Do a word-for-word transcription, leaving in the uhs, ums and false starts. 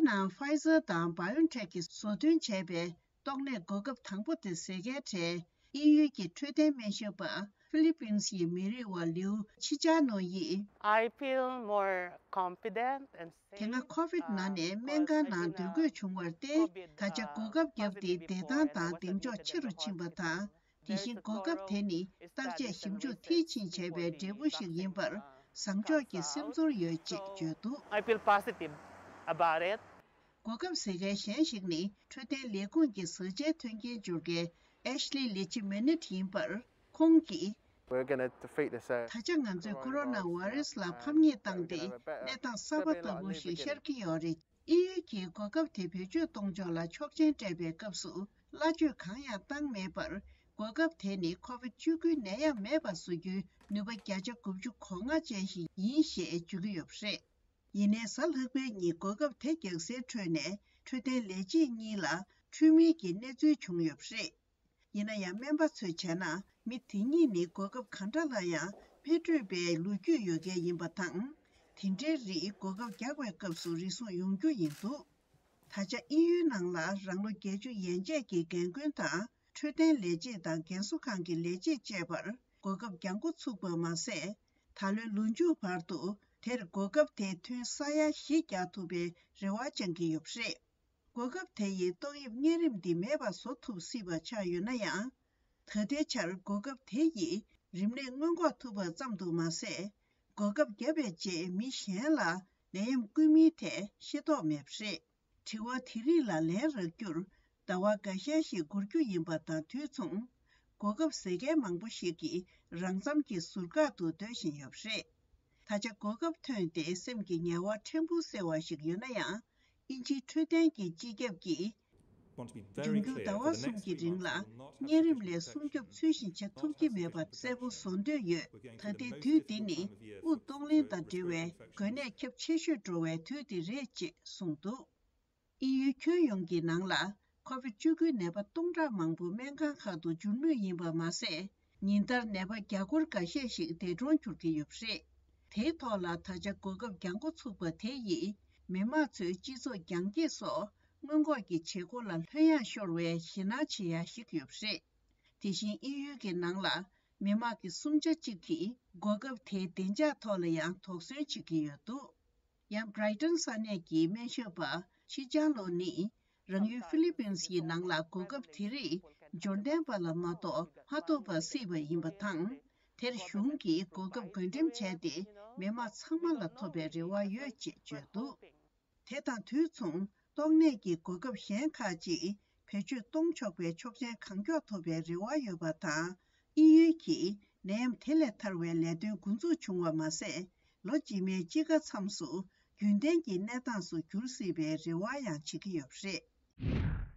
ནང་Pfizer་དང་BioNTech་གིས་བཟོ་སྐྲུན་བྱས་པའི་ཏོག་ནད་འགོག་ཁབ་དང་པོ་དེ་བཟོ་མཁན་གྲས་དབྱིན་ཡུལ་གྱི་འཕྲོད་བསྟེན་སྨན་ཞབས་པ་ཧྥི་ལི་པིན་སི་ཡི་མི་རིགས་པ་ལིའུ་ཆི་ཅཱ་ནོ་ཡིས། I feel more confident and safe. དེ་སྔ་COVID་ནང་ནས་སྨན་ཁང་ནང་སྡོད་དགོས་བྱུང་བར་བརྟེན། ད་ཆ་འགོག་ཁབ་བརྒྱབ་སྟེ་བདེ་ཐང་དང་གདེང་འཇོག་ཆེ་རུ་ཕྱིན་པ་དང་། དེ་བཞིན་འགོག་ཁབ་དེ་ནི་བརྟག་དཔྱད་ཞིབ་འཇུག་མཐིལ་ཕྱིན་བྱས་པའི་འབྲས་བུ་ཞིག་ཡིན་པར་བཟང་ཕྱོགས་ཀྱི་སེམས་ཚོར་ཡོད་ཅེས་བརྗོད་འདུག I feel positive about it. འགོག་ཁབ་བཟོ་མཁན་གཞན་ཞིག་ནི་འཕྲོད་བསྟེན་ལས་ཁུངས་ཀྱི་བཟོ་ཆའི་མཐུན་རྐྱེན་སྦྱོར་མཁན་Ashley Lechi Bennett་ཡིན་པར། ཁོང་གིས། We're gonna defeat this. ད་ཆ་ང་ཚོས་ཀོ་རོ་ན་བྷ་རེ་སི་ལ་ཕམ་ཉེས་བཏང་སྟེ་གནས་སྟངས་གསར་པ་ལྟ་བུ་ཞིག་ཤར་གྱི་ཡོད་རེད། དབྱིན་ཡུལ་གྱིས་འགོག་ཁབ་དེ་བེད་སྤྱོད་གཏོང་ཕྱོགས་ལ་ཆོག་མཆན་སྤྲད་པའི་སྐབས་སུ་སླ་བཅོས་གང་ཡང་བཏང་མེད་པར། འགོག་ཁབ་དེ་ནི་COVID་བཅུ་དགུའི་ནད་ཡམས་མེད་པ་བཟོ་རྒྱུའི་ནུས་པ་བརྒྱ་ཆ་དགུ་བཅུ་གོ་ལྔ་ཅན་ཞིག་ཡིན་ཞེས་བརྗོད་ཀྱི་ཡོད་པ་རེད། ཡིན་ནའི་གཟའ་ལྷག་པའི་ཉིན་འགོག་ཁབ་དེ་རྒྱག་སའི་ཁྲོད་ནས་འཕྲོད་བསྟེན་ལས་བྱེད་གཉིས་ལ་འཁྲུལ་མིན་གྱི་གནས་ཚུལ་བྱུང་ཡོད་པ་རེད། ཡིན་ན་ཡང་སྨན་པ་ཚོས་བྱས་ན་མི་དེ་གཉིས་ནི་འགོག་ཁབ་ག་འདྲ་ལ་ཡང་མི་སྤྲོད་པའི་ལོ་རྒྱུས་ཡོད་མཁན་ཡིན་པ་དང་། དེ་འདྲའི་རིགས་འགོག་ཁབ་རྒྱག་པའི་སྐབས་སུ་རེ་ཟུང་ཡོང་རྒྱུ་ཡིན་འདུག་ད་ཆ་དབྱིན་ཡུལ་ནང་ལ་རང་ལོ་བརྒྱད་ཅུ་ཡན་ཆད་ཀྱི་རྒན་རྒོན་དང་འཕྲོད་བསྟེན་ལས་བྱེད་དང་རྒན་གསོ་ཁང་གི་ལས་བྱེད་བཅས་པར་འགོག་ཁབ་རྒྱག་འགོ་ཚུགས་པ་མ་ཟད། ད་ལོའི་ལོ་མཇུག་བར་དུ་དེར་འགོག་ཁབ་དེ་ཐུན་ས་ཡ་བཞི་རྒྱག་ཐུབ་པའི་རེ་བ་བཅང་གི་ཡོད་པ་རེད། འགོག་ཁབ་དེ་ཡིས་ཏོག་དབྱིབས་གཉན་རིམས་འདི་མེད་པ་བཟོ་ཐུབ་སྲིད་པ་ཆགས་ཡོད་ན་ཡང་། ད་ལྟའི་ཆར་འགོག་ཁབ་དེ་ཡིས་རིམས་ནད་སྔོན་འགོག་ཐུབ་པ་ཙམ་དུ་མ་ཟད། འགོག་ཁབ་བརྒྱབ་པའི་རྗེས་མི་གཞན་ལ་ནད་ཡམས་བསྐུལ་མིན་ཐད་ཤེས་རྟོགས་མེད་པ་རེད། དྲི་བ་དེ་རིགས་ལ་ལན་རག་རྒྱུར་ཟླ་བ་འགའ་ཤས་ཤིག་འགོར་རྒྱུ་ཡིན་པ་དང་དུས་མཚུངས། འགོག་ཁབ་བཟོ་མཁན་མང་པོ་ཞིག་གིས་རང་འཚམ་གྱི་ཟུར་བཀག་ཏུ་སྡོད་བཞིན་ཡོད་པ་རེད། ད་ཆ་འགོག་ཁབ་ཐོན་ཏེ་སེམས་ཀྱི་ངལ་བ་ཕྲན་བུ་སེལ་བ་ཞིག་ཡོད་ན་ཡང་། དབྱིན་ཇིའི་འཕྲོད་བསྟེན་གྱི་སྤྱི་ཁྱབ་ཀྱིས། འབྱུང་འགྱུར་ཟླ་བ་གསུམ་གྱི་རིང་ལ་གཉན་རིམས་ལས་སྲུང་སྐྱོབ་ཚུལ་བཞིན་བྱེད་ཐུབ་ཀྱི་མེད་པ་གསལ་པོ་བཟོ་འདོད་ཡོད། ད་ལྟའི་དུས་འདི་ནི་དབུགས་གཏོང་ལེན་དང་འབྲེལ་བའི་འགོས་ནད་ཁྱབ་ཆེ་ཤོས་འགྲོ་བའི་དུས་འདི་རེད་ཅེས་གསུངས་འདུག་དབྱིན་ཡུལ་ཁྱོན་ཡོངས་ཀྱི་ནང་ལ་ཁོ་བིད་བཅུ་དགུའི་ནད་པ་སྟོང་ཕྲག་མང་པོ་སྨན་ཁང་ཁག་ཏུ་འབྱོར་མུས་ཡིན་པ་མ་ཟད། ཉིན་ལྟར་ནད་པ་བརྒྱ་སྐོར་འགའ་ཤས་ཤིག་འདས་གྲོངས་གྱུར་གྱི་ཡོད་པ་རེད། དེའི་ཐོག་ལ་ད་ཆ་འགོག་ཁབ་རྒྱག་འགོ་ཚུགས་པ་དེ་ཡིས་མི་དམངས་ཚོའི་སྤྱི་ཚོགས་རྒྱང་སྐྱེད་སོགས་སྔོན་འགོག་གི་བྱེད་སྒོ་ལ་ལྷོད་ཡངས་ཤོར་བའི་ཞེད་སྣང་བྱེད་ཡ་ཞིག་ཡོད་པ་རེད། དེ་བཞིན་དབྱིན་ཡུལ་གྱི་ནང་ལ་མི་དམངས་ཀྱི་གསུམ་ཆ་གཅིག་གིས་འགོག་ཁབ་དེའི་བདེ་འཇགས་ཐོག་ལ་ཡང་དོགས་ཟོན་བྱེད་ཀྱི་ཡོད་འདུག་ཡང་Brighton་ས་གནས་ཀྱི་སྨན་ཞབས་པ་ཆི་ཅང་ལོ་ནི་རང་ཡུལ་ཧྥི་ལི་པིན་སི་ཡི་ནང་ལ་འགོག་ཁབ་དེ་རིགས་འབྱོར་ལྡན་པ་ལ་མ་གཏོགས་མ་ཐོབ་པ་སྲིད་པ་ཡིན་པ་དང་། དེར་གཞུང་གིས་འགོག་ཁབ་བགོ་འགྲེམས་བྱས་ཏེ་མི་དམངས་ཚང་མ་ལ་ཐོབ་པའི་རེ་བ་ཡོད་ཅེས་བརྗོད་འདུག་དེ་དང་དུས་མཚུངས་ཏོག་ནད་ཀྱི་འགོག་ཁབ་གཞན་ཁག་ཅིག་བེད་སྤྱོད་གཏོང་ཆོག་པའི་ཆོག་མཆན་གང་མགྱོགས་ཐོབ་པའི་རེ་བ་ཡོད་པ་དང་། དབྱིན་ཡུལ་གྱིས་ནད་ཡམས་དེ་ལས་ཐར་བའི་ལས་དོན་འགོ་འཛུགས་བྱུང་བ་མ་ཟད། ལོ་རྗེས་མའི་དཔྱིད་ཀ་མཚམས་སུ་རྒྱུན་ལྡན་གྱི་གནས་སྟངས་སུ་འགྱུར་སྲིད་པའི་རེ་བ་ཡང་བྱེད་ཀྱི་ཡོད་པ་རེད།